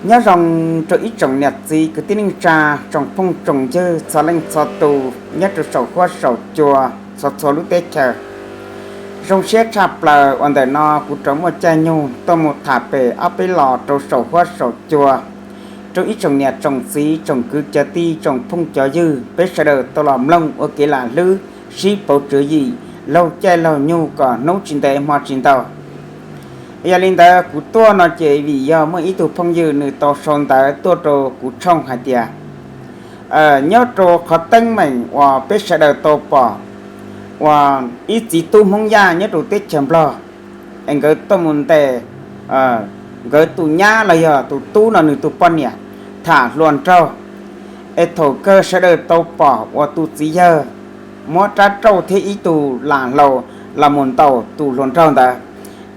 Nyob zoo rau ib tsoom niam txiv kwv tij neej tsa, tsoom phooj tsoom ywg txhua leej txhua tus nyob rau saum huab saum cua txhua txhua lub teb chaws. Zoo siab tshaj plaws uas ntawm no kuv rov muaj caij nyoog tuaj mus tham pem ob peb los rau saum huab saum cua rau ib tsoom niam tsoom txiv tsoom kwv cov tij tsoom phooj cov ywg peb sawv daws tau los mloog ua kev lam hlwb sib pauv tswv yim laug caij laug nyoog kom hnub tsis ntev hmo tsis ntau. Yog li ntawd kuv tuaj no ces vim yog muaj ib tug phooj ywg nws tau sau ntawv tuaj rau kuv tshooj hais tias nyob rau qhov teeb meem uas peb sawv daws tau pom uas ib txiv tub Hmoob Yaj nyob rau teb chaws Nplog es nkawd tuaj mus ntes nkawd tus nyab los yog tus tub no nws tus poj niam tham hluas nraug. Es thaum kawg sawv daws tau pom uas tus txiv yawg muab rab rauj thiab ib tug lam hlau los mus ntaus tus hluas nraug ntawd.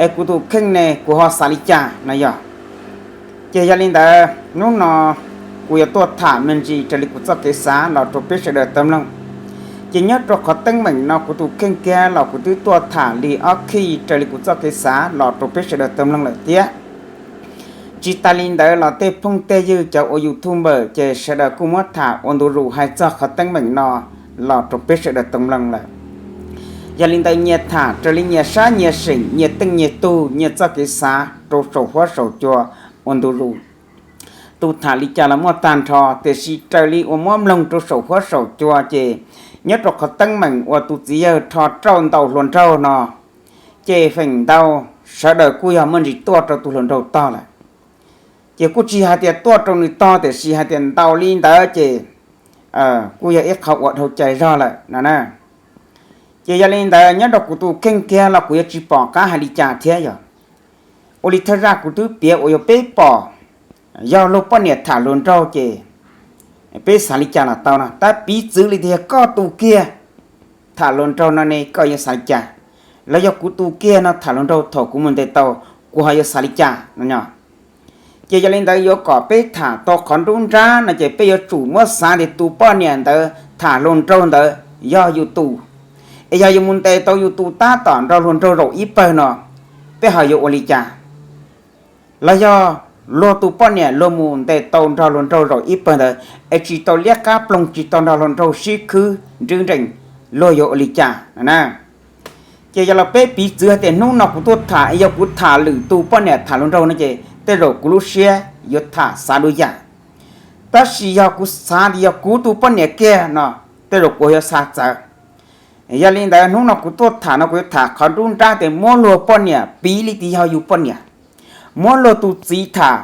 Es kuv tus kheej ne kuv ho xav li cas no yog. Ces yog li ntawd hnub no kuv yuav tuaj tham me ntsis raws li kuv txoj kev xav los rau peb sawv daws tau mloog. Ces nyob rau qhov teeb meem no kuv tus kheej kiag los kuv twb tuaj tham li ob khij raws li kuv txoj kev xav los rau peb sawv daws tau mloog lawm thiab. Tsis tas li ntawd los tej phooj tej ywg cov ua YouTube ces sawv daws kuj muab tham ua ntu zus hais txog qhov teeb meem no los rau peb sawv daws tau mloog lawm. Yog li ntawd nyias tham raws li nyias sab nyias seem nyias teej nyias tug nyias txoj kev xav rau saum huab saum cua ua ntu zus. Tus tham li cas los muaj tag nrho, tiam sis raws li uas muab mloog rau saum huab saum cua ces nyob rau qhov teeb meem uas tus txiv yawg rho rauj ntaus hluas nraug no ces feem ntau sawv daws kuj yog muaj ntsis tuaj rau tus hluas nraug tog lawm. Ces kuj tsis hais tias tuaj rau nws tog, tiam sis hais tias ntaus li ntawd ces kuj yog ib qho uas dhau cai zog lawm no na. Ces yog li ntawd nyob rau kuv tus kheej kiag los kuv yuav tsis pom qab hais li cas thiab yog. Ua li thawj zaj kuv twb piav uas yog peb pom yog luag poj niam tham hluas nraug ces peb xav li cas los tau no, tab piv txwv li tias yog koj tus kiag tham hluas nraug no ne koj yuav xav li cas, los yog kuv tus kiag no tham hluas nraug thaum kuv mus ntes tau, kuv ho yuav xav li cas no. Ces yog li ntawd yuav kom peb tham tau qhov nruab nrab no ces peb yuav tsum muab xav tias tus poj niam ntawd tham hluas nraug ntawd yog yus tus, es yog yus mus ntes tau yus tus tab tom nrog hluas nraug zaum ib pawg no, peb ho yuav ua li cas? Los yog luag tus poj niam luag mus ntes tau nrog hluas nraug zaum ib pawg ntawd es tsis tau liab qab ploog tsis tau nrog hluas nraug sib khwb nrwb nrees, luag yuav ua li cas no na? Ces yog los peb piv txwv hais tias hnub no kuv tuaj tham es yog kuv tham lwm tus poj niam tham hluas nraug no ces tej zaum kuv lub siab yuav tham xav dua yam. Tab sis yog kuv xav tias yog kuv tus poj niam kiag no, tej zaum kuv yuav xav txawv. Yog li ntawd hnub no kuv tuaj tham no kuv yuav tham qhov nruab nrab tias muab luag poj niam piv li tias yog yus poj niam, muab luag tus txiv tham,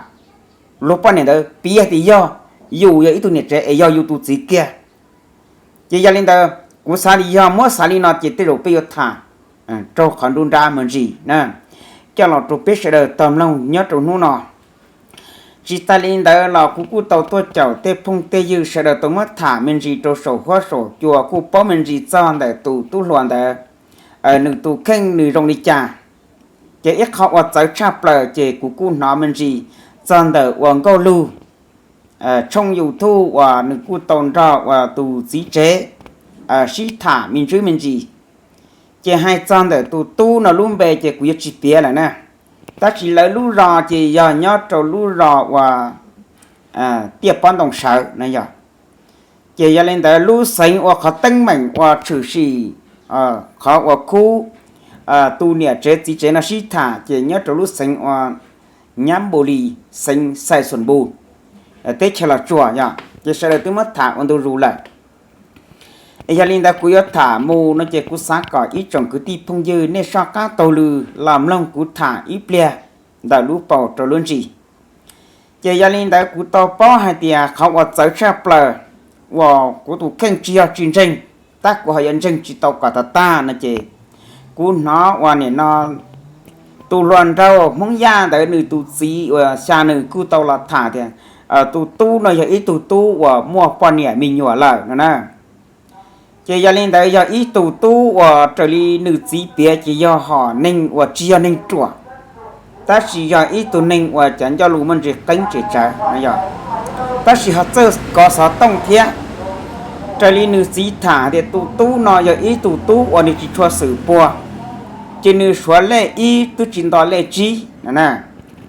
luag poj niam ntawd piv hais tias yog yus yog ib tug niam tsev es yog yus tus txiv kiag. Ces yog li ntawd kuv xav tias yog muab xav li no ces tej zaum peb yuav tham raug qhov nruab nrab me ntsis na, coj los rau peb sawv daws tau mloog nyob rau hnub no. Tsis tas li ntawd los kuv kuj tau tuaj caum tej phooj tej ywg sawv daws tau muab tham me ntsis rau saum huab saum cua kuj paub me ntsis txog ntawm tus tub hluas ntawd, nws tus kheej nws zoo li cas. Ces ib qho uas txawv tshaj plaws ces kuv kuj hnov me ntsis txog ntawm uas Nkauj Lug tshooj YouTube uas nws kuj tau nrog uas tus txiv tsev sib tham me ntsis me ntsis. Ces hais txog ntawm tus tub no lub npe ces kuv yuav tsis piav lawm na, tab sis lawv lub zos ces yog nyob rau lub zos uas Tiaj Pob Ntoo Sawv no yog. Ces yog li ntawd lub xeev uas qhov teeb meem uas tshwm sim qhov uas khub tus niam tsev txiv tsev no sib tham ces nyob rau lub xeev uas Nyab Npu Lis, xeev Xais Xuas Npu, teb chaws Los Tsuas yog. Ces sawv daws twb muab tham ua ntu zus lawm. Es yog li ntawd kuv yuav tham mus no ces kuv xav kom ib tsoom kwv tij phooj ywg nej soj qab taug lw los mloog kuv tham ib pliag ntawm lub paus rau lub ntsis. Ces yog li ntawd kuv tau paub hais tias qhov uas txawv tshaj plaws uas kuv tus kheej tsis yog tsis ntseeg, tab kuv ho yuav ntseeg tsis tau kom tag tag no ces kuv hnov uas nim no tus hluas nraug Hmoob Yaj ntawd nws tus txiv uas xya nws kuj tau los tham tias tus tub no yog ib tug tub uas muaj poj niam me nyuam lawm no na. Ces yog li ntawd yog ib tug tub uas raws li nws txiv piav ces yog hom neeg uas tsis yog neeg ruam, tab sis yog ib tug neeg uas cov ncauj lus muaj ntsis qeeb tsis tsawv no yog, tab sis ho txawj kov xov tooj thiab. Raws li nws txiv tham tias tus tub no yog ib tug tub uas nws tsis tshua xwm puag, ces nws suav lej ib twb tsis nto lej tsib no na.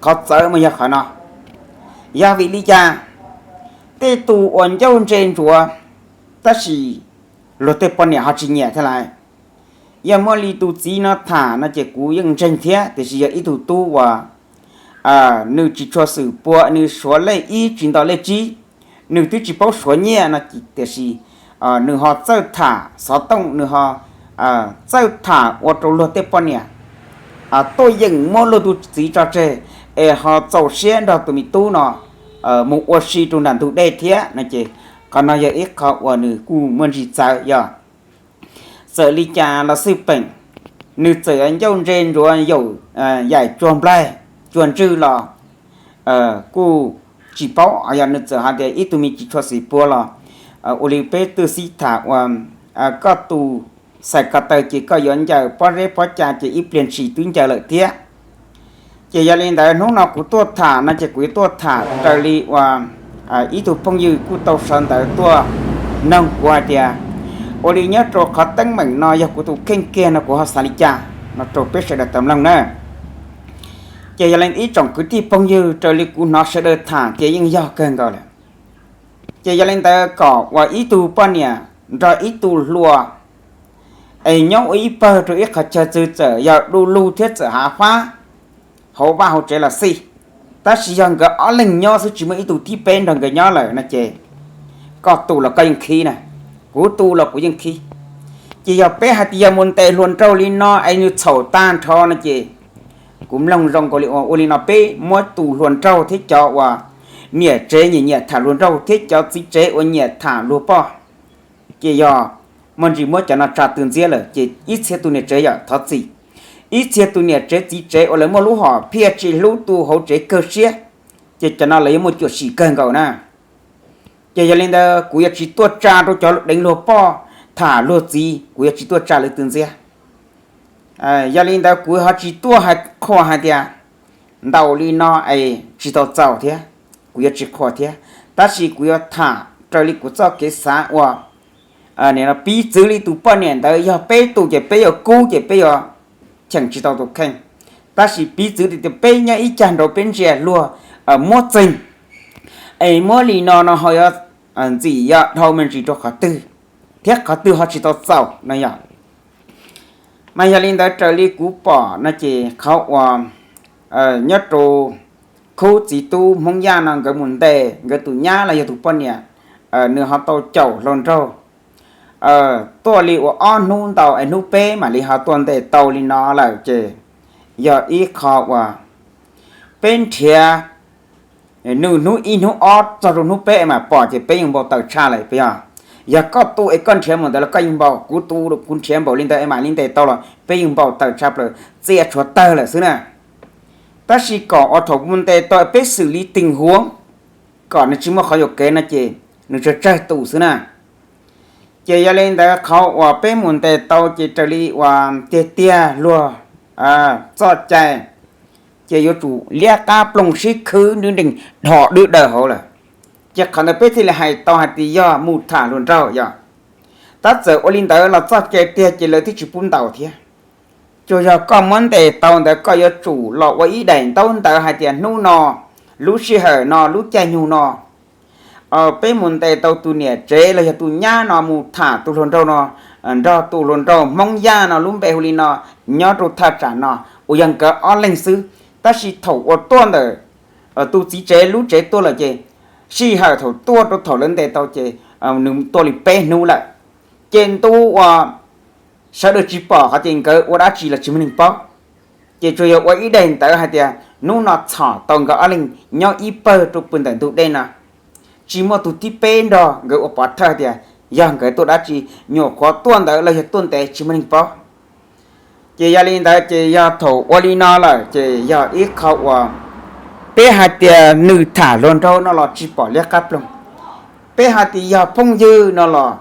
Qhov txawv mas yog qhov no. Yog vim li cas tej tus uas ncauj ntse ntsuav tab sis luag tej poj niam ho tsis nyiam thiab lais? Yog muaj li tus txiv no tham no ces kuv yeej ntseeg thiab, tiam sis yog ib tug tub uas nws tsis tshua xwm pua, nws suav lej ib tsis nto lej tsib, nws twb tsis paub suav nyiaj no, tiam sis nws ho txawj tham xov tooj, nws ho txawj tham ua rau luag tej poj niam tuaj yeem muab luag tus txiv tso tseg, es ho txaus siab nrog tus me tub no mus ua si rau nram ntug dej thiab no ces qhov no yog ib qho uas nws kuj muaj ntsis txawv yog. Txawm li cas los xij peem, nws txawm yuav ncauj ntse ntsuav yaum yaim cuag nplaig cuag ntswg los kuj tsis paub, yog nws txawm hais tias ib tug me tsis tshua xwm pua los ua li peb twb xib tham ua koj tus xais ko taw ces koj yuav ncaws pob zeb pob ca ces ib pliag ntshis twb ncaws lawm thiab. Ces yog li ntawd hnub no kuv tuaj tham no ces kuv yuav tuaj tham raws li uas ib tug phooj ywg kuj tau sau ntawv tuaj noog kuv hais tias ua li nyob rau qhov teeb meem no yog kuv tus kheej kiag no kuv ho xav li cas no rau peb sawv daws tau mloog na. Ces yog li ib tsoom kwv tij phooj ywg, raws li kuv hnov sawv daws tham ces yeej yog kawg nkaus lawm. Ces yog li ntawd kom uas ib tug poj niam nrog ib tug hluas es nyob ua ib pawg rau ib qhov chaw txwv txawm yog du lug thiab txawm hav fab hauv vaj hauv tsev los xij, tab sis yog nkawd ob leeg nyob xwb tsis muaj ib tug thib peb nrog nkawd nyob lawm no ces koj tu los koj yeej khib na, kuv tu los kuv yeej khib. Ces yog peb hais tias yog mus ntes hluas nraug li no es nws txhaum tag nrho no ces kuv mloog zoo nkaus li ua li no peb muab tus hluas nraug thiab cov uas niam tsev nyiam nyiam tham hluas nraug thiab cov txiv tsev uas nyiam tham luag poj ces yog muaj ntsis muab cov no tsa tw ntxiab lawm ces ib txhia tus niam tsev yog thov txim, ib txhia tus niam tsev txiv tsev uas lawv muaj lub hom phiaj tsis hlub tus hauv tsev kawg siab, ces cov no lawv yuav muaj cuam sim kawg nkaus na. Ces yog li ntawd kuv yuav tsis tuaj tsa rau cov deev luag poj tham luag txiv, kuv yuav tsis tuaj tsa lawv tw ntxiab. Yog li ntawd kuv ho tsis tuaj hais qhuas hais tias ntaus li no es tsis tau txaus thiab, kuv yuav tsis qhuas thiab, tab sis kuv yuav tham raws li kuv txoj kev xav ua piv txwv li tus poj niam ntawd yog peb tus ces peb yuav kub ces peb yuav cheem tsis tau tus kheej, tab sis piv txwv tias peb nyob ib cag nraud peb ntsia luag muab txeeg es muab li no no ho yuav ntxim yog dhau me ntsis rau qhov twg thiab qhov twg ho tsis tau txaus no yog. Mas yog li ntawd raws li kuv pom no ces qhov uas nyob rau khub txiv tub Hmoob Yaj no nkawd mus ntes nkawd tus nyab los yog tus poj niam, nws ho tau caum hluas nraug tuaj li ua ob hnub ntau es hnub peb mam li ho tuaj ntes tau li no lawm ces yog ib qho uas peb nrhiav nws hnub ib hnub ob txog rau hnub peb es mam pom ces peb yeej npau taws tshaj lawm puas yog? Yog koj tu es koj nrhiav mus ntawd los koj yeej npau, kuv tu kuv nrhiav npaum li ntawd es mam li ntes tau los peb yeej npau taws tshaj plaws, txia tshuav tawg lawm xwb na. Tab sis kom ua thaum mus ntes tau peb xwm li teem huav kom nws tsis muaj qhov yuam kev no ces nws tsawg tsawg tus xwb na. Ces yog li ntawd qhov uas peb mus ntes tau ces raws li uas tiag tiag luag txoj cai ces yuav tsum liab qab ploog sib khwb nrees dhos dwb daws hauv lawm. Ces qhov ntawd peb thiaj li hais tau hais tias yog mus tham hluas nraug yog. Tab txawm ua li ntawd los txoj cai tiag ces lawv thiaj tsis pub ntaus thiab. Tsuas yog koj muab ntes tau ntawd koj yuav tsum los ua ib daim ntaub ntawv hais tias hnub no, lub sij hawm no, lub caij nyoog no peb mus ntes tau tus niam tsev los yog tus nyab no mus tham tus hluas nraug no, nrog tus hluas nraug Hmoob Yaj no lub npe hu li no, nyob rau thaj tsam no uas yog nkawd ob leeg xwb. Tab sis thaum uas tuaj ntawm tus txiv tsev lub tsev tuaj lawm ces sij hawm thaum tuaj rau thaum lawv ntes tau ces nws tuaj li peb hnub lawm. Ces ntu uas sawv daws tsis pom qhov ces nkawd ua dab tsi los tsis muaj neeg paub. Ces tsuas yog ua ib daim ntawv hais tias hnub no txhom tau nkawd ob leeg nyob ib pawg rau pw ntawm ntug dej no, tsis muaj tus thib peb nrog nkawd ua pov thawj tias yog nkawd tuaj dab tsi, nyuam qhuav tuaj ntawd los yog tuaj ntev tsis muaj neeg paub. Ces yog li ntawd ces yog thaum ua li no lawm ces yog ib qho uas peb hais tias nws tham hluas nraug no los tsis pom liab qab ploog. Peb hais tias yog phooj ywg no los,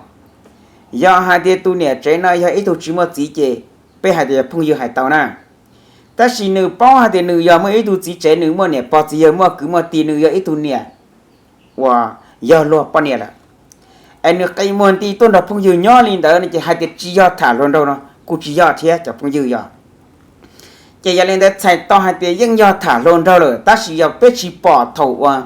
yog hais tias tus niam tsev no yog ib tug tsis muaj txiv ces peb hais tias yog phooj ywg hais tau na. Tab sis nws paub hais tias nws yog muaj ib tug txiv tsev, nws muaj niam pog txiv yawg, muaj kwv muaj tij, nws yog ib tug niam uas yog luag poj niam lawm, es nws qi muag nti tuaj nrog phooj ywg nyob li ntawd no ces hais tias tsis yog tham hluas nraug no kuj tsis yog thiab cov phooj ywg yog. Ces yog li ntawd txhais tau hais tias yeej yog tham hluas nraug lawm, tab sis yog peb tsis pom thaum uas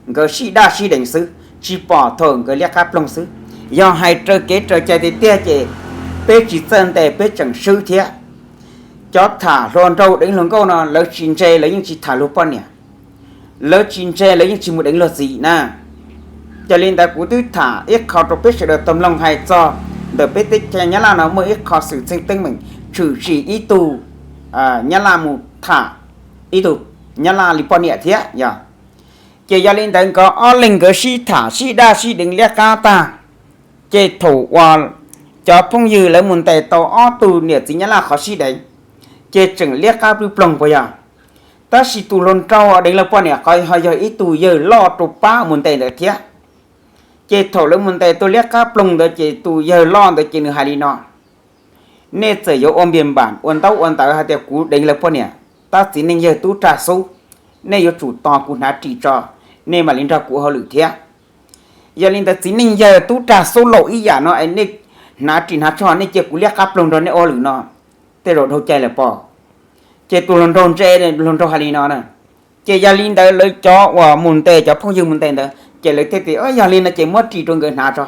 nkawd sib daj sib deev xwb, tsis pom thaum nkawd liab qab ploog xwb. Yog hais raws kev raws cai tiag tiag ces peb tsis txawj ntes peb tseem swb thiab. Cov tham hluas nraug deev hluas nkauj no lawv tsis ntse lawv yeej tsis tham luag poj niam, lawv tsis ntse lawv yeej tsis mus deev luag txiv na. Yog li ntawd kuv twb tham ib qho rau peb sawv daws tau mloog hais txog ntawm peb teb chaws Nyab Laj no muaj ib qho xwm txheej teeb meem tshwm sim ib tug Nyab Laj mus tham ib tug Nyab Laj li poj niam thiab yog. Ces yog li ntawd nkawd ob leeg nkawd sib tham sib daj sib deev liab qab tag, ces thaum uas cov phooj ywg lawv mus ntes tau ob tug niam txiv Nyab Laj qhov sib deev, ces tseem liab qab ploog ploog puas yog? Tab sis tus hluas nraug deev lawv poj niam qhov ho yog ib tug yawg loj rau pab mus ntes ntawd thiab. Ces thaum lawv mus ntes tau liab qab ploog ntawd ces tus yawg loj ntawd ces nws hais li no: Nej txawm yuav ua npias npam ua ntaub ua ntawv hais tias kuv deev lawv poj niam, tab txiv neej yawg tub rag xub, nej yuav tsum tos kuv hnav ris tso, nej mam li nrog kuv ua hauj lwm thiab. Yog li ntawd txiv neej yawg tub rag xub laus ib yam no es nej hnav ris hnav tsho nej cia kuv liab qab ploog nrog nej ua hauj lwm no, tej zaum dhau cai lawm pob. Ces tus hluas nraug ntse, hluas nraug hais li no na. Ces yog li ntawd lawv cov uas mus ntes, cov phooj ywg mus ntes ntawd ces lawv thiaj tias yog li no ces muab ris rau nkawd hnav tso.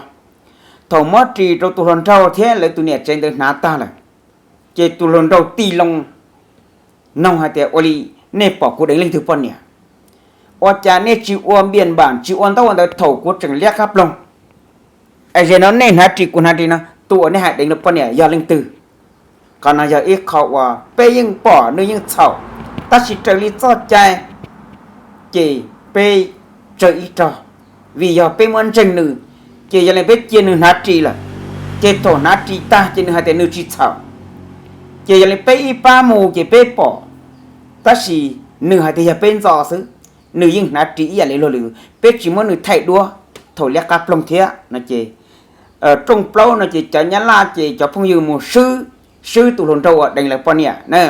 Thaum muab ris rau tus hluas nraug thiab lawv tus niam tsev ntawd hnav tag lawm, ces tus hluas nraug tig loo noog hais tias ua li, nej pom kuv deev leej twg poj niam? Ua cas nej tsis ua npias npam tsis ua ntaub ua ntawv thaum kuv tseem liab qab ploog? Es zaum no nej hnav ris kuv hnav ris no, tus uas nej hais deev lawv poj niam yog leej twg? Qhov no yog ib qho uas peb yeej pom nws yeej txhaum, tab sis raws li txoj cai ces peb tsawg ib rog, vim yog peb muab ntseeg nws, ces yog li peb cia nws hnav ris lawm, ces thaum hnav ris tag ces nws hais tias nws tsis txhaum, ces yog li peb ib pab mus ces peb pom, tab sis nws hais tias yog peb ntxo xwb, nws yeej hnav ris ib yam li luag lwm, peb tsis muab nws thaij duab thaum liab qab ploog thiab no ces rooj plaub no ces cov Nyab Laj ces cov phooj ywg mus swb, swb tus hluas nraug uas deev lawv poj niam na.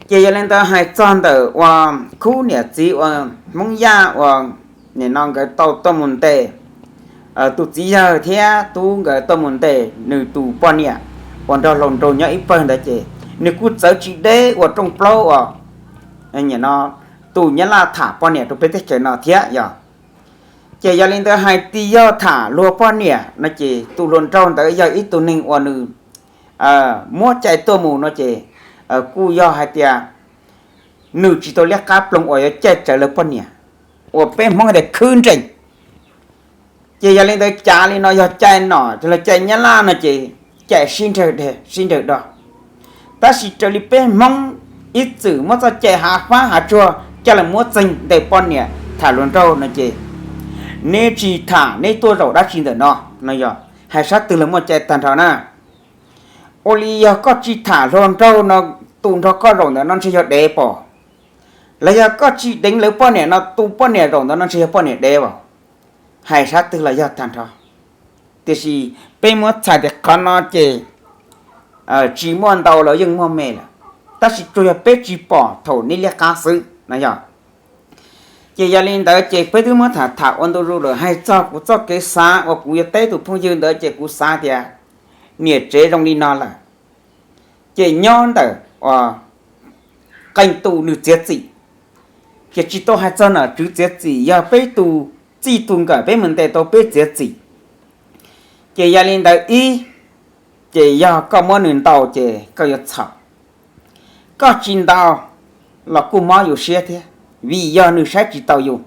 Ces yog li ntawd hais txog ntawm uas khub niam txiv uas Hmoob Yaj uas nim no nkawd tau tuaj mus ntes tus txiv yawg thiab tub nkawd tuaj mus ntes nws tus poj niam uas nrog hluas nraug nyob ib pawg ntawd ces nws kuj txawv tsis deb uas rooj plaub uas nim no tus Nyab Laj tham poj niam rau peb teb chaws no thiab yog. Ces yog li ntawd hais tias yog tham luag poj niam no ces tus hluas nraug ntawd yog ib tug neeg uas nws muab cai tuaj mus no ces kuj yog hais tias nws tsis tau liab qab ploog uas yuav cai tsawv lawv poj niam, uas peb Hmoob hais tias khwb nrees. Ces yog li ntawd cav li no yog cai nom los cai Nyab Laj no ces cai sib nrawg, sib nrawg do. Tab sis raws li peb Hmoob ib txwm muab txoj cai hav fab hav tsuag coj los muab txeeg ntawm poj niam tham hluas nraug no ces neb tsis tham neb tuaj zaum dab tsi ntawm no no yog hais sab twg los muaj cai tag nrho na. Ua li yog koj tsis tham hluas nraug no tus nrog koj zaum ntawm no ntshe yog dev pom, los yog koj tsis deev lawv poj niam no tus poj niam zaum ntawm no ntshe yog poj niam dev as. Hais sab twg los yog tag nrho. Tiam sis peb muab txhais tias qhov no ces tsis muaj ntau los yeej muaj me lawm, tab sis tsuas yog peb tsis pom thaum neb liab qab xwb no yog. Ces yog li ntawd ces peb twb muab tham tham ua ntu zus lawm, hais txog kuv txoj kev xav uas kuv yuav teb tus phooj ywg ntawd ces kuv xav tias niam tsev zoo li no lawm, ces nyob ntawm qee tus nws txiav txim, ces tsis tau hais txog nom tswv txiav txim, yog peb tus txij tus nkawm peb mus ntes tau peb txiav txim. Ces yog li ntawd ib, ces yog koj muab nws ntaus ces koj yuav txhaum. Koj tsis ntaus los kuj mob yus siab thiab, vim yog nws saib tsis taus yus.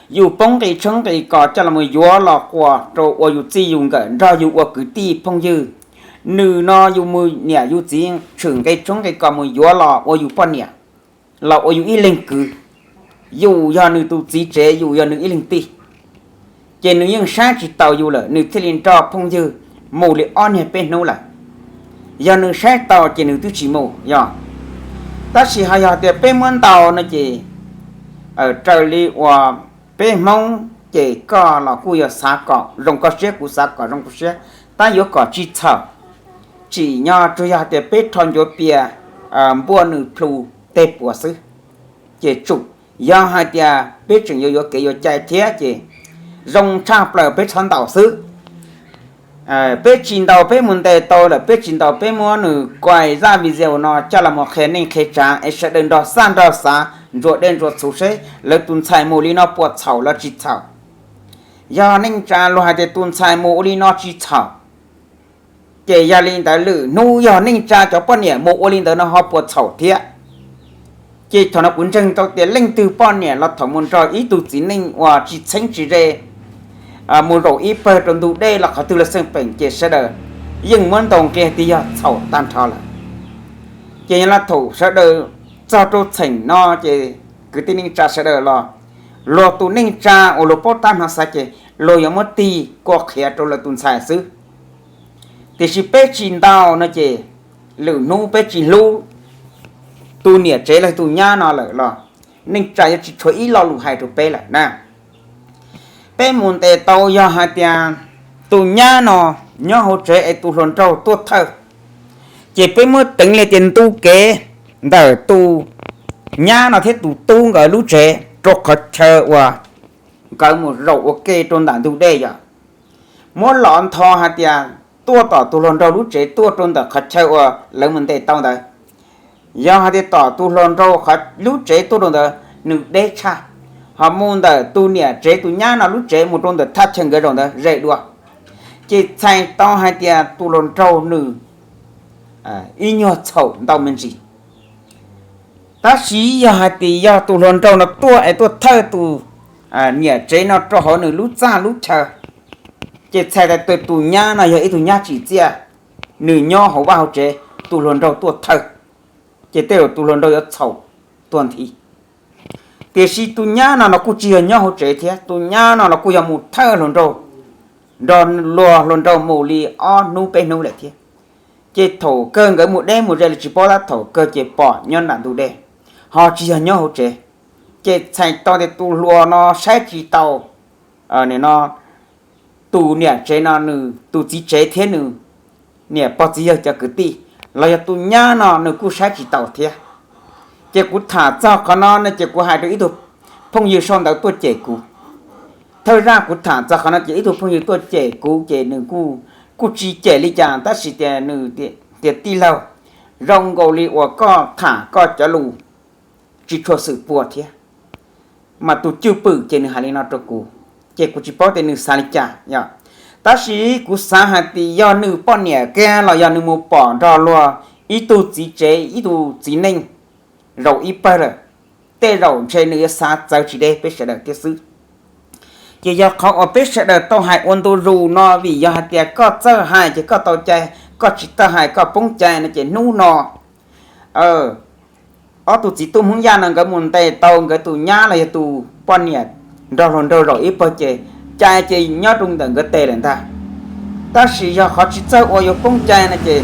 Yus poob nqi tshoob nqi kos coj los yuav los quas rau ua yus txij yus nkawm nrog yus ua kwv tij phooj ywg. Nws no yus mus niam yus txiv tshwm nqi tshoob nqi kos mus yuav los ua yus poj niam, los ua yus ib leeg kwv. Yus yog nws tus txiv tsev, yus yog nws ib leeg tij, ces nws yeej saib tsis taus yus lawm nws thiaj li nrog phooj ywg mus li ob niag peb hnub lawm. Yog nws saib taus ces nws twb tsis mus yog. Tab sis ho yog tias peb muab ntaus no ces raws li uas peb Hmoob ces koj los kuj yuav xav kom zoo koj siab, kuv xav kom zoo kuv siab, tab yuav kom tsis txhaum. Tsim nyog tsuas yog hais tias peb rho ncuav pias npuaj nws plhu tej puas xwb, ces tsum. Yog hais tias peb tseem yuav yuav kev yuav cai thiab ces zoo tshaj plaws peb txhob ntaus xwb. Peb tsis ntaus peb mus ntes tau lawm, peb tsis ntaus peb muab nws kuaj zaj video no coj los mus qhia neej qhia tsav es sawv daws nrog xaj nrog xav ntsuas dej ntsuas txhuv seb lawv tus ntxhais mus li no puas txhaum los tsis txhaum. Yog neej tsa luag hais tias tus ntxhais mus ua li no tsis txhaum, ces yog li ntawd lwm hnub yog neej tsa cov poj niam mus ua li ntawd no ho puas txhaum thiab. Ces thaum no kuv ntseeg tau tias leej twg poj niam los thaum mus nrog ib tug txiv neej uas tsis txheeb tsis ze mus zaum ib pawg rau ntug dej los qhov twg los xeej peem ces sawv daws yeej muab ntaus nqi tias yog txhaum tag nrho lawm. Ces yog los thaum sawv daws txog rau txheem no ces kwv tij neej tsa sawv daws los luag tus neej tsa uas luag paub tab no xav ces luag yuav muab tig kua qhiav rau lawv tus ntxhais xwb. Tiam sis peb tsis ntau no ces lwm hnub peb tsis hlub tus niam tsev los tus nyab no lawm los neej tsa yuav tsis tshuav ib lo lus hais rau peb lawm na. Peb mus ntes tau yog hais tias tus nyab no nyob hauv tsev es tus hluas nraug tuaj thawj, ces peb muab teev li tias ntu kev ntawm tus nyab no thiab tus tub nkawd lub tsev rau qhov chaw uas nkawd mus zaum ua ke rau ntawm ntug dej yom. Muab los ntho hais tias tuaj tom tus hluas nraug lub tsev tuaj rau ntawm qhov chaw uas lawv mus ntes tau ntawd. Yog hais tias tom tus hluas nraug lub tsev tuaj rau ntawd nws deb tshaj, ho mus ntawm tus niam tsev tus nyab no lub tsev mus rau ntawm thaj chaw nkawd zaum ntawd ze dua, ces txhais tau hais tias tus hluas nraug nws ib nyuag txhaum ntau me ntsis. Tab sis yog hais tias yog tus hluas nraug no tuaj es tuaj thawj tus niam tsev no rau hauv nws lub txaj lub chaw, ces txhais tau tias tus nyab no yog ib tug nyab tsim txiaj, nws nyob hauv vaj hauv tsev, tus hluas nraug tuaj thawj, ces tej zaum tus hluas nraug yuav txhaum tuag nthi. Tiam sis tus nyab no los kuj tsis yog nyob hauv tsev thiab, tus nyab no los kuj yog mus thawj hluas nraug, nrog luag hluas nraug mus li ob hnub peb hnub lawm thiab. Ces thaum kawg nkawd mus deb mus ze li tsis paub tab thaum kawg ces pom nyob nram ntug dej, ho tsis yog nyob hauv tsev. Ces txhais tau tias tus hluas no saib tsis taus no tus niam tsev no nws tus txiv tsev thiab nws niam pog txiv yawg cov kwv tij, los yog tus nyab no nws kuj saib tsis taus thiab. Ces kuv tham txog qhov no no ces kuv hais rau ib tug phooj ywg sau ntawv tuaj cem kuv. Thawj zaj kuv tham txog qhov no ces ib tug phooj ywg tuaj cem kuv ces nws kuj tsis cem li cas tab sis tias nws tias tij laug, zoo nkaus li uas koj tham koj cov lus tsis tshua xwm pua thiab. Mas tus cwj pwm ces nws hais li no rau kuv, ces kuv tsis paub tias nws xav li cas yom. Tab sis kuv xav hais tias yog nws poj niam kiag los yog nws mus pom nrog luag ib tug txiv tsev ib tug txiv neej zaum ib pawg lawm, tej zaum ntshe nws yuav xav txawv tsis deb peb sawv daws thiab xwb. Ces yog qhov uas peb sawv daws tau hais ua ntu zus no vim yog hais tias koj txawj hais ces koj tau cai, koj tsis txawj hais koj poob cai no ces hnub no ob tug txiv tub Hmoob Yaj no nkawd mus ntes tau nkawd tus nyab los yog tus poj niam nrog hluas nraug zaum ib pawg ces cai ces nyob rau ntawm nkawd tes lawm ntag. Tab sis yog qhov tsis txawj ua yuav poob cai no ces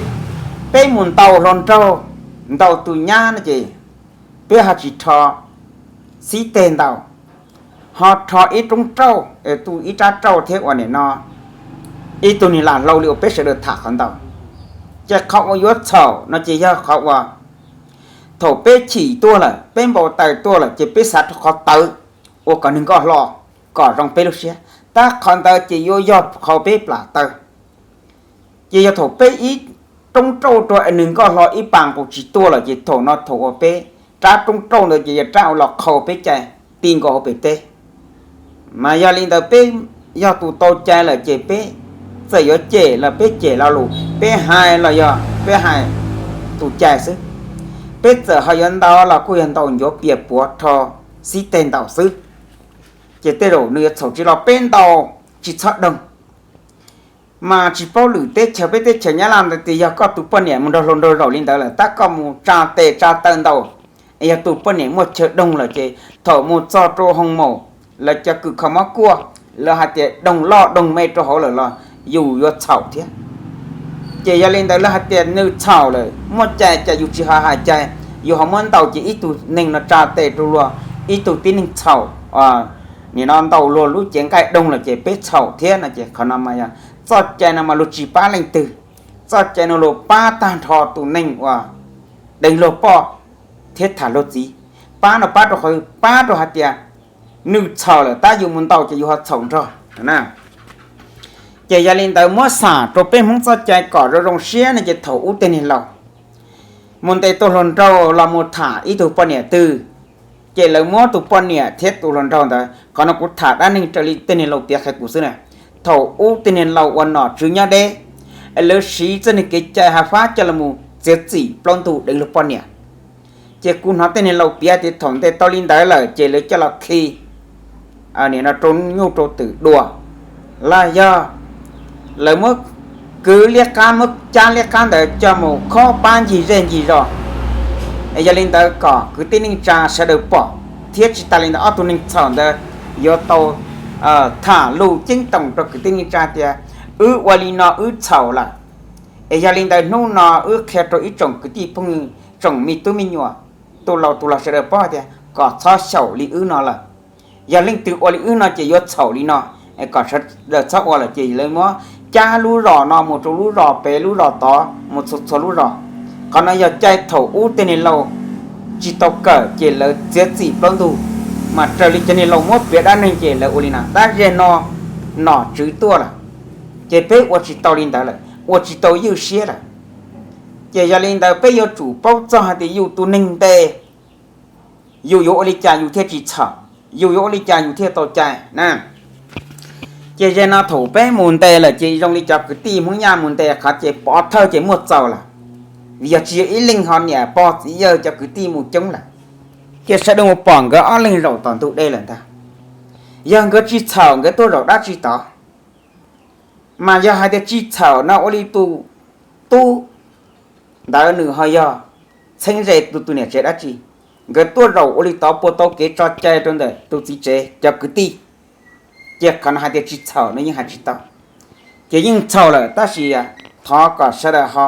peb mus ntaus hluas nraug, ntaus tus nyab no ces peb ho tsis rho xib teg ntaus, ho rho ib roob rauj, tu ib rab rauj thiab ua nim no ib tug niag lam hlau li uas peb sawv daws tham qhov ntau. Ces qhov uas yuav txhaum no ces yog qhov uas thaum peb chim tuaj lawm, peb npau taws tuaj lawm ces peb xav rau qhov tawv ua kom nws nkoj hlo, kom zoo peb lub siab, tab qhov ntawd ces yuav yog qhov peb plam taw. Ces yog thaum peb ib roob rauj rau nws nkoj hlo ib pas nqus tsis tuaj lawm ces thaum no thaum uas peb rab roob rauj ntawd ces yog rab uas los qhau peb cai ti nkaus hauv pem teb. Mas yog li ntawd peb yog tus tau cai lawm ces peb txawm yuav cem los peb cem lo lus, peb hais los yog peb hais tus cai xwb. Peb txawm ho yuav ntaus los kuj yog ntaus ncuav pias puav rho xib teg ntaus xwb. Ces tej zaum nws yuav txhaum tsis los peb ntaus tsis txhob doog. Mas tsis paub lwm teb chaws, peb teb chaws Nyab Laj ntawd tias yog koj tus poj niam mus nrog hluas nraug zaum li ntawd lawm tab koj mus tsa tes tsa taw ntaus, yog tus poj niam muaj chaw doog lawm ces thaum mus txog rau hoo maum, lawv cov kws kho mob kuaj, lawv hais tias doog loj doog me rau hauv lawm los yus yuav txhaum thiab. Ces yog li ntawd lawv hais tias nws txhaum lawm muaj cai ces yus tsis ho hais cai, yus ho muab ntaus ces ib tug neeg no tsa tes rau luag, ib tug tib neeg txhaum, nim no ntaus luag lub cev nqaij doog lawm ces peb txhaum thiab no ces qhov no mas yog txoj cai no mas luag tsis pab leej twg. Txoj cai no luag pab tag nrho tus neeg uas deev luag poj thiab tham luag txiv. Pab no pab rau qhov, pab rau hais tias nws txhaum lawm tab yus mus ntaus ces yus ho txhaum nrog. Ces yog li ntawd muab xam rau peb Hmoob txoj cai kom zoo zoo siab ne ces thaum ub tej niag laus mus ntes tau hluas nraug los mus tham ib tug poj niam twg, Ces lawv muab tus poj niam thiab tus hluas nraug ntawd, qhov no kuv tham dab neeg raws li tej neeg laus piav qhia kuv xwb na. Thaum ub tej neeg laus uas nom tswv nyob deb, es lawv siv txoj niag kev cai hav fab coj los mus txiav txim plaub ntug deev luag poj niam. Ces kuv hnov tej neeg laus piav tias thaum ntes tau li ntawd lawm ces lawv coj los khi, nim no rau nyuj rau twm dua, los yog lawv muab kwv liab qab, muab cab liab qab ntawd coj mus khob pab ncig zej ncig zos. Es yog li ntawd kom kwv tij neej tsa sawv daws pom, thiab tsis tas li ntawd ob tug neeg txhaum ntawd yuav tau tham lus ceeb toom rau kwv tij neej tsa tias wb ua li no wb txhaum lawm. Es yog li ntawd hnub no wb qhia rau ib tsoom kwv tij phooj ywg, tsoom me tub me nyuam, tus laus tus hluas sawv daws paub hais tias kom txhob xyaum li wb no lawm. Yog leej twg ua li wb no ces yuav txhaum li no, es kom sawv daws txhob ua lawm. Ces lawv muab cab lub zos no mus rau lub zos pem lub zos tod mus txhua txhua lub zos. Qhov no yog cai thaum ub tej neeg laus tsis tau kawm ces lawv txiav txim plaub ntug, mas raws li cov neeg laus muab piav dab neeg ces lawv ua li no. Tab sis no nom tswv tuaj lawm, ces peb ua tsis tau li ntawd lawm, ua tsis tau ywj siab lawm. Ces yog li ntawd peb yuav tsum paub txog hais tias yus tus neeg ntes, yus yuav ua li cas yus thiaj tsis txhaum, yus yuav ua li cas yus thiaj tau cai na. Ces zaum no thaum peb mus ntes lawm ces zoo li cov kwv tij Hmoob Nyab mus ntes qhov ces pov thawj ces muaj txaus lawm, vim yog tsis yog ib leeg ho niam pog txiv yawg cov kwv tij mus coob lawm, ces sawv daws mus pom nkawd ob leeg zaum tom ntug dej lawm ntag. Yog nkawd tsis txhaum nkawd tuaj zaum dab tsi tod? Mas yog hais tias tsis txhaum no ua li tus tub ntawd nws ho yog txheeb ze tus tus niam tsev dab tsi? Nkawd tuaj zaum ua li tod puas tau kev tso cai rau ntawm tus txiv tsev cov kwv tij? Ces qhov no hais tias tsis txhaum no yeej hais tsis tau. Ces yeej txhaum lawm tab sis thov kom sawv daws ho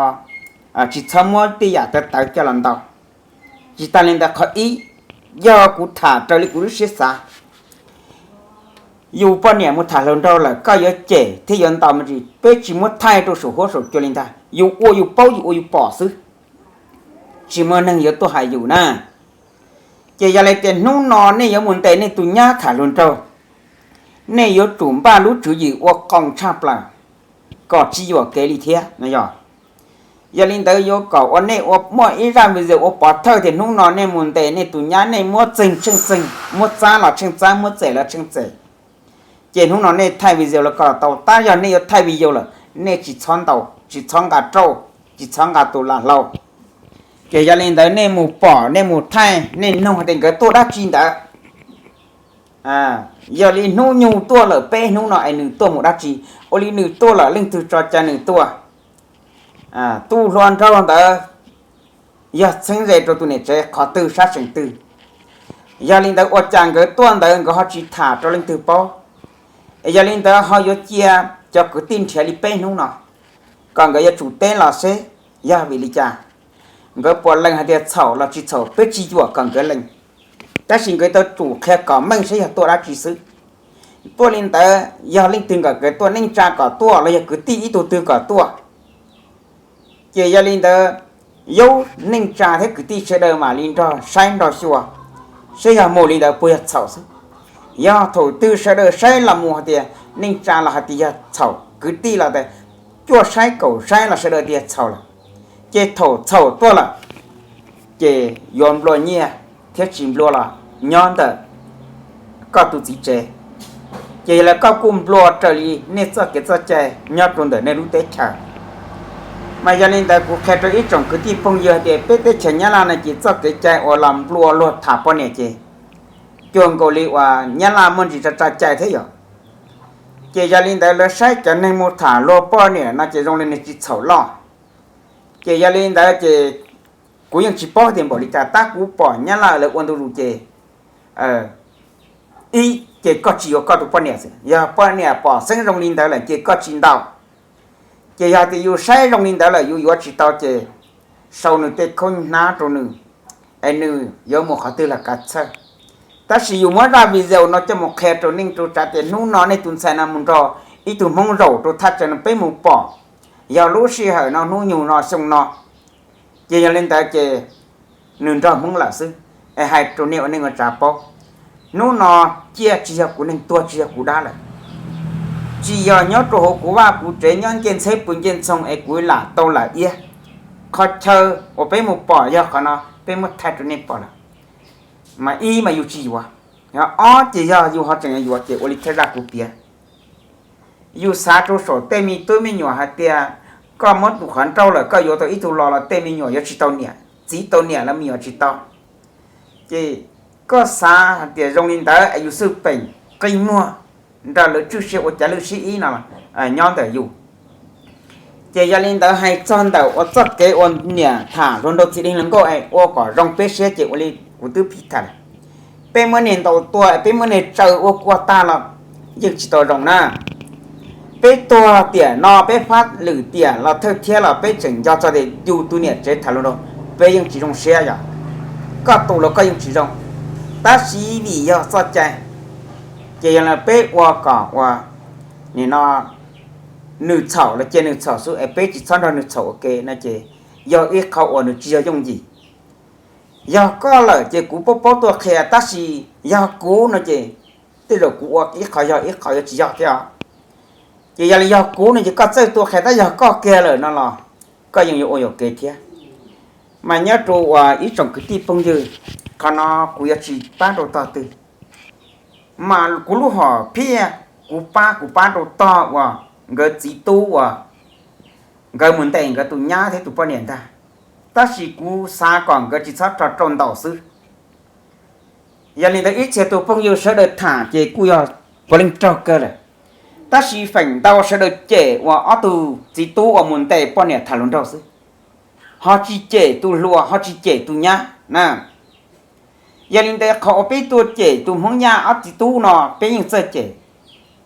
tsis txhob muab tej yam tawv tawv coj los ntaus. Tsis tas li ntawd qhov ib, yog kuv tham raws li kuv lub siab xav, yus poj niam mus tham hluas nraug lawm koj yuav cem thiab yuav ntaus me ntsis, peb tsis muab thaij rau saum huab saum cua li ntag. Yus ua yus paub yus ua yus pom xwb, tsis muaj neeg yuav tuaj hais yus na. Ces yog li tias hnub no nej yuav mus ntes nej tus nyab tham hluas nraug, nej yuav tsum npaj lub tswv yim ua qoo tshaj plaws kom tsis yuam kev li thiab no yog. Yog li ntawd yuav kom ua nej ua muaj ib zaj video ua pov thawj tias hnub no nej mus ntes nej tus nyab nej muab txeeg tsheej txeeg, muab txab los tsheej txab, muab txem los tsheej txem. Ces hnub no nej thaij video los kom tau, tab yog nej yuav thaij video lawm nej tsis txhob ntaus, tsis txhob nqa rauj, tsis txhob nqa tus lam hlau. Ces yog li ntawd nej mus pom nej mus thaij nej nug tias nkawd tuaj dab tsi ntawd. Yog li hnub nyoog tuaj lawm peb hnub no es nws tuaj mus dab tsi? Ua li nws tuaj lawm leej twg tso cai nws tuaj? Tus hluas nraug ntawd yog txheeb ze rau tus niam tsev qhov twg sab seem twg? Yog li ntawd ua cas nkawd tuaj ntawd nkawd ho tsis tham rau leej twg paub? Es yog li ntawd ho yuav cia cov kwv tij nrhiav li peb hnub no, kom nkawd yuav tsum teb los seb yog vim li cas. Nkawd puas lees hais tias txhaum los tsis txhaum peb tsis yuam kom nkawd lees, tab sis nkawd tau tsum qhia kom meej seb yog tuaj dab tsi xwb. Tuaj li ntawd yog leej twg kom nkawd tuaj, neej tsa kom tuaj los yog kwv tij ib tug twg kom tuaj? Ces yog li ntawd, yaub neej tsa thiab kwv tij sawv daws mam li nrog saib nrog xyuas seb yog mus li ntawd puas yog txhaum xwb. Yog thaum twg sawv daws saib los mus hais tias neej tsa los hais tias yog txhaum, kwv tij los tias cuaj saib kaum saib los sawv daws tias txhaum lawm, ces thaum txhaum tuaj lawm ces yuav nplua nyiaj thiab tsis nplua los nyob ntawm koj tus txiv tsev. Ces yog li koj kuj nplua raws li nej txoj kev txoj cai nyob rau ntawm nej lub teb chaws. Mas yog li ntawd kuv qhia rau ib tsoom kwv tij phooj ywg hais tias peb teb chaws Nyab Laj no ces txoj kev cai uas los nplua luag tham poj niam ces cuag nkaus li uas Nyab Laj muaj ntsis tsa tsa cai thiab yom. Ces yog li ntawd lawv saib cov neeg mus tham luag poj niam no ces zoo li nws tsis txhaum loj. Ces yog li ntawd ces kuv yeej tsis paub tias npaum li cas, tab kuv pom Nyab Laj lawv ua ntu zus ces ib, ces koj tsis yuav koj tus poj niam xwb, yog poj niam pom xeeb zoo li ntawd lawm ces koj tsis ntaus. Ces yog tias yus saib zoo li ntawd lawm yus yuav tsis tau ces sau nws tej khaub hnab rau nws, es nws yuav mus qhov twg los kav txhawj. Tab sis yus muab zaj video no coj mus qhia rau neej rau tsav tias hnub no nej tus ntxhais no mus nrog ib tug Hmoob zaum rau thaj chaw no peb mus pom, yog lub sij hawm no hnub nyoog no xyoo no. Ces yog li ntawd ces nws nrog Hmoob lawm xwb. Es hais rau nej ua neej ua tsav paub, hnub no ciaj tsis yog kuv neeg tuag tsis yog kuv dab lawm, tsis yog nyob rau hauv kuv vaj kuv tsev nyob ncej ntxheb pw ncej ntxhoo es kuv lam tau lam iab. Qhov chaw uas peb mus pom yog qhov no peb muab thaij rau nej pom lawm. Mas ib mas yus tsis yuav, ob ces yog yus ho tseem yuav ces ua li thawj zaj kuv piav. Yus xav rau saum tej me tub me nyuam hais tias koj muab tus qhov nrauj lawm koj yuav tau ib tug los los tej me nyuam yuav tsis tau niam, txiv tau niam los me nyuam tsis tau. Ces koj xav hais tias zoo li ntawd es yus xwj peem qi muag nrog lawv tswj siab ua cav lwj sib ib no nyob ntawm yus. Ces yog li ntawd hais txog ntawm ua txoj kev ua niam tham hluas nraug txiv deev hluas nkauj es ua kom zoo peb siab ces ua li kuv twb pib tham lawm. Peb muab niag ntaus tua es peb muab niag tsaws ua kua tag los yeej tsis tau zoo na. Peb tuag tiam no peb phab lwm tiam los thawj thiab los peb tseem nco txog tias yus tus niam tsev tham hluas nraug, peb yeej tsis zoo siab yom. Koj tus los koj yeej tsis zoo, tab sis vim yog txoj cai, ces yog li peb ua kom ua nim no nws txhaum los cia nws txhaum xwb es peb tsis txhob nrog nws txhaum ua ke no ces yog ib qho uas nws tsis yog yooj yim. Yog koj lawm ces kuv paub paub tuaj qhia, tab sis yog kuv no ces tej zaum kuv ua ib qho yog ib qho yuav tsis yog thiab os. Ces yog li yog kuv no ces koj txawj tuaj qhia, tab yog koj kiag lawm no los koj yeej yuav ua yuam kev thiab. Mas nyob rau uas ib tsoom kwv tij phooj ywg, qhov no kuv yuav tsis pab rau tog twg, mas kuv lub hom phiaj, kuv pab kuv pab rau tog uas nkawd txiv tub uas nkawd mus ntes nkawd tus nyab thiab tus poj niam ntag, tab sis kuv xav kom nkawd tsis txhob rho rau ntaus xwb. Yog li ntawd ib txhia tus phooj ywg sawv daws tham ces kuj yog puav leej raug kawg lawm, tab sis feem ntau sawv daws cem uas ob tug txiv tub uas mus ntes poj niam tham hluas nraug xwb, ho tsis cem tus hluas ho tsis cem tus nyab na. Yog li ntawd qhov uas peb tuaj cem tus Hmoob Yaj ob txiv tub no peb yeej txawj cem,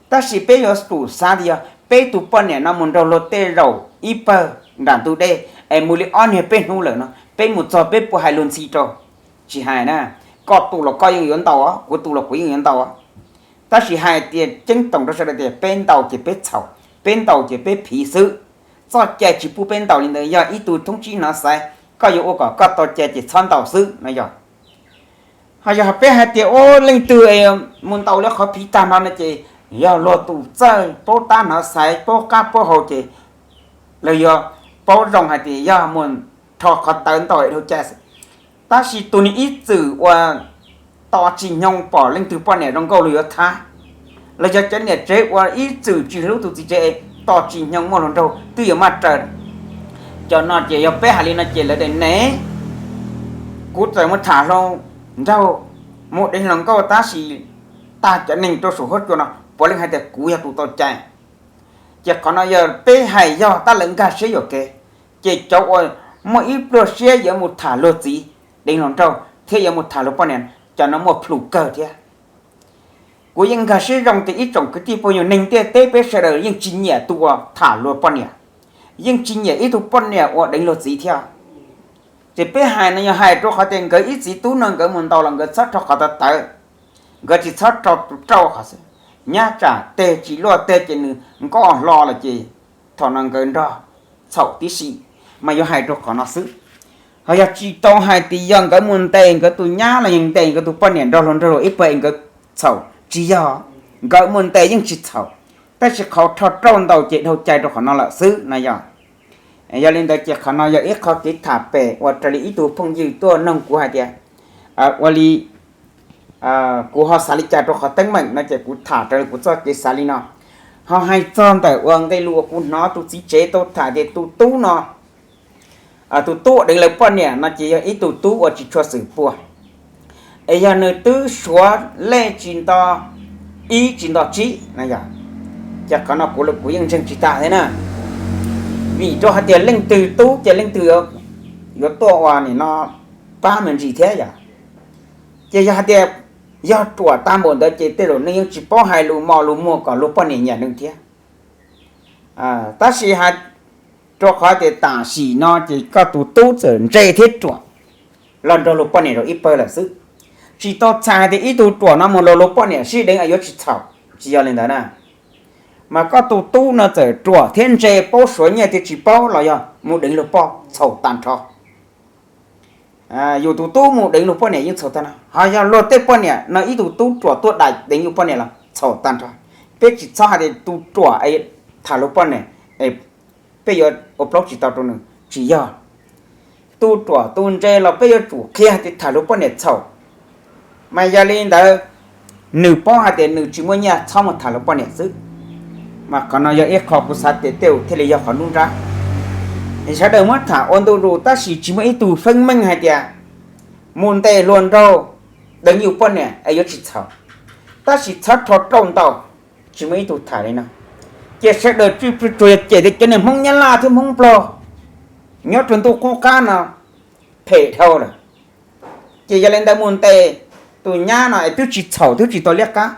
tab sis peb yuav tsum xav tias yog peb tus poj niam no mus nrog luag tej zaum ib pawg nram ntug dej es mus li ob niag peb hnub lawm no peb mus txog peb puas hais luag ntxhi rau? Tsis hais na. Koj tus los koj yeej yuav ntaus, kuv tus los kuv yeej yuav ntaus. Tab sis hais tias ceeb toom rau sawv daws tias peb ntaus ces peb txhaum, peb ntaus ces peb phiv xwb. Txoj cai tsis pub peb ntaus li ntawd, yog ib tug thoob tsib hnov xaiv, koj yuav ua kom koj tau cai ces txhob ntaus xwb no yog. Ho yog peb hais tias ua leej twg mus ntaus li qhov phiv tag nrho no ces yog luag tus txawj paub tab hnov xaiv paub qab paub hau ces lawv yuav paub zoo hais tias yog mus rho qhov tawv ntaus dhau cai. Tab sis tus niag ib txwm uas tos tsis nyoog pom leej twg poj niam zoo nkauj luag yuav thab, los yog cov niam tsev uas ib txwm tsis hlub tus txiv tsev tos tsis nyoog muaj hluas nraug twb yuav maj raws. Cov no ces yog peb hais li no ces lawv tias ne, kuv txawm mus tham hluas nraug mus deev hluas nkauj tab sis tag cov neeg rau saum huab cua no puav leej hais tias kuv yog tus tau cai. Ces qhov no yog peb hais yog tab lawv nkag siab yuam kev, ces cov uas muaj ib pluag siab yuav mus tham luag txiv deev hluas nraug thiab yuav mus tham luag poj niam, cov no muaj plhus kawg thiab. Kuv yeej nkag siab zoo tias ib tsoom kwv tij phooj ywg neeg ntiaj teb peb sawv daws yeej tsis nyiam tus uas tham luag poj niam, yeej tsis nyiam ib tug poj niam uas deev luag txiv thiab. Ces peb hais no yog hais rau qhov tias nkawd ib txiv tub no nkawd mus ntaus los nkawd txhob rho qhov tawv tawv, nkawd tsis txhob rho tus rauj qhov xwb, nyab tsam teg tsis luaj teg ces nws nkoj hlo lawm ces thaum no nkawd nrog txhaum tib si, mas yuav hais rau qhov no xwb. Ho yog tsis tau hais tias yog nkawd mus ntes nkawd tus nyab los yog ntes nkawd tus poj niam nrog luag nrog luag ib pawg es nkawd txhaum, tsis yog. Nkawd mus ntes yeej tsis txhaum, tab sis qhov rho rauj ntaus ces dhau cai rau qhov no lawm xwb no yog. Yog li ntawd ces qhov no yog ib qho kev tham pem uas raws li ib tug phooj ywg tuaj noog kuv hais tias ua li kuv ho xav li cas rau qhov teeb meem no ces kuv tham raws li kuv txoj kev xav li no. Ho hais txog ntawm uas nqe lus uas kuv hnov tus txiv tsev tau tham tias tus tub no, tus tub uas deev lawv poj niam no ces yog ib tug tub uas tsis tshua xwm puag, es yog nws twb suav lej tsis nto ib tsis nto tsib no yog, ces qhov no kuv yeej ntseeg tsis tag thiab na. Vim rau hais tias leej twg tub ces leej twg yuav tuaj ua nim no pab me ntsis thiab yom. Ces yog hais tias yog ruam tag npaum ntawd ces tej zaum nws yeej tsis paub hais lus mos lus muag kom luag poj niam nyiam nws thiab. Tab sis hais rau qhov tias tam sim no ces koj tus tub txawm ntse thiab ruam los nrog luag poj niam zaum ib pawg lawm xwb. Tsis tau txhais hais tias ib tug ruam no mus los luag poj niam sib deev es yuav tsis txhaum, tsis yog li ntawd na. Mas koj tus tub no txawm ruam thiab ntse paub suav nyiaj thiab tsis paub los yog mus deev luag poj txhaum tag nrho. Yus tus tub mus deev luag poj niam yeej txhaum tag nrho, ho yog luag tej poj niam no ib tug tub ruam tuaj dai deev yus poj niam los txhaum tag nrho. Peb tsis txhob hais tias tus ruam tham luag poj niam, peb yuav ua plaub tsis tau rau nws, tsis yog. Tus ruam tus ntse los peb yuav tsum qhia hais tias tham luag poj niam txhaum, Mas yog li ntawd, nws paub hais tias nws tsis muaj nyiaj txhob mus tham luag poj niam xwb. Mas qhov no yog ib qho kuv xav tias tej zaum thiaj li yog qhov nruab nrab. Sawv daws muab tham ua ntu zus tab sis tsis muaj ib tug feeb meej hais tias mus ntes hluas nraug deev yus poj niam es yuav tsis txhaum, tab sis txhob rho rauj ntaus. Tsis muaj ib tug tham li no. Ces sawv daws tsuas yog cem tias cov niag Hmoob Nyab Laj thiab Hmoob Nplog nyob rau ntuj qub qab no phem dhau lawm. Ces yog li ntawd mus ntes tus nyab no es twb tsis txhaum twb tsis tau liab qab,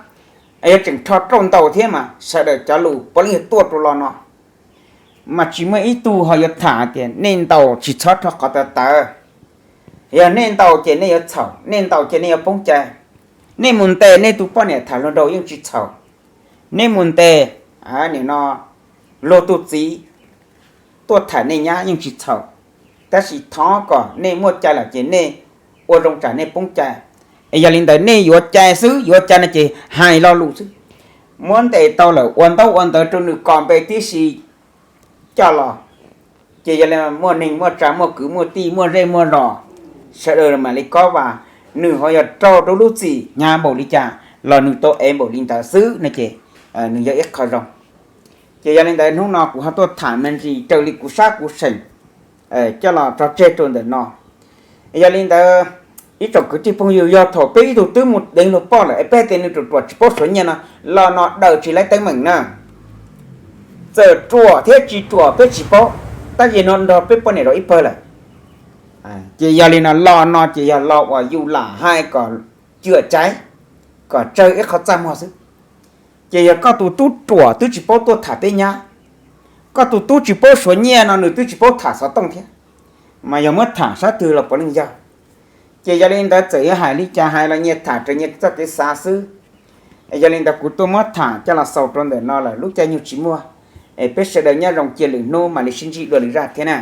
es yog tseem rho rauj ntaus thiab mas sawv daws cov lus puav leej yog tuaj rau lo no. Mas tsis muaj ib tug ho yuav tham tias nej ntaus tsis txhob rho qhov tawv tawv. Yog nej ntaus ces nej yuav txhaum, nej ntaus ces nej yuav poob cai. Nej mus ntes nej tus poj niam tham hluas nraug yeej tsis txhaum. Nej mus ntes, nim no, luag tus txiv tuaj tham nej nyab yeej tsis txhaum. Tab sis thov kom nej muaj cai lawm ces nej ua zoo tsam nej poob cai. Es yog li ntawd nej yuav cai xwb, yuav cai no ces hais lo lus xwb. Muab ntes tau lawm ua ntaub ua ntawv rau nws kom npe tib si coj los. Ces yog li muaj neeg muaj tsa muaj kwv muaj tij muaj zej muaj zos, sawv daws mam li kob vas, nws ho yog raug rau lub txim hnyav npaum li cas los nws tau ev npaum li ntawd xwb no ces nws yog ib qho zoo. Ces yog li ntawd hnub no kuv ho tuaj tham me ntsis raws li kuv sab kuv seem coj los tso tseg rau ntawm no. Yog li ntawd, ib tsoom kwv tij phooj ywg, yog thaum peb ib tug twb mus deev luag poj lawm es peb tias nws ruam ruam tsis paub suav nyiaj no, lo no daws tsis laib teeb meem na. Txawm ruam thiab tsis ruam peb tsis paub, tab sis no nrog peb poj niam rau ib pawg lawm. Ces yog li no lo no ces yog lo uas yus lam hais kom cuam caiv, kom tsawg ib qho txaj muag xwb. Ces yog koj tus tub ruam twb tsis paub tuaj tham peb nyab, koj tus tub tsis paub suav nyiaj no nws twb tsis paub tham xov tooj thiab, mas yog muab tham sab twg los puav leej yog. Ces yog li ntawd txawm yuav hais li cas hais los nyias tham raws nyias txoj kev xav xwb. Yog li ntawd kuv tuaj muab tham coj los xaus rau ntawm no lawm, lub caij nyoog tsis muaj, es peb sawv daws nyob zoo, cia lwm hnub mam li sib ntsib dua lwm zaj thiab na.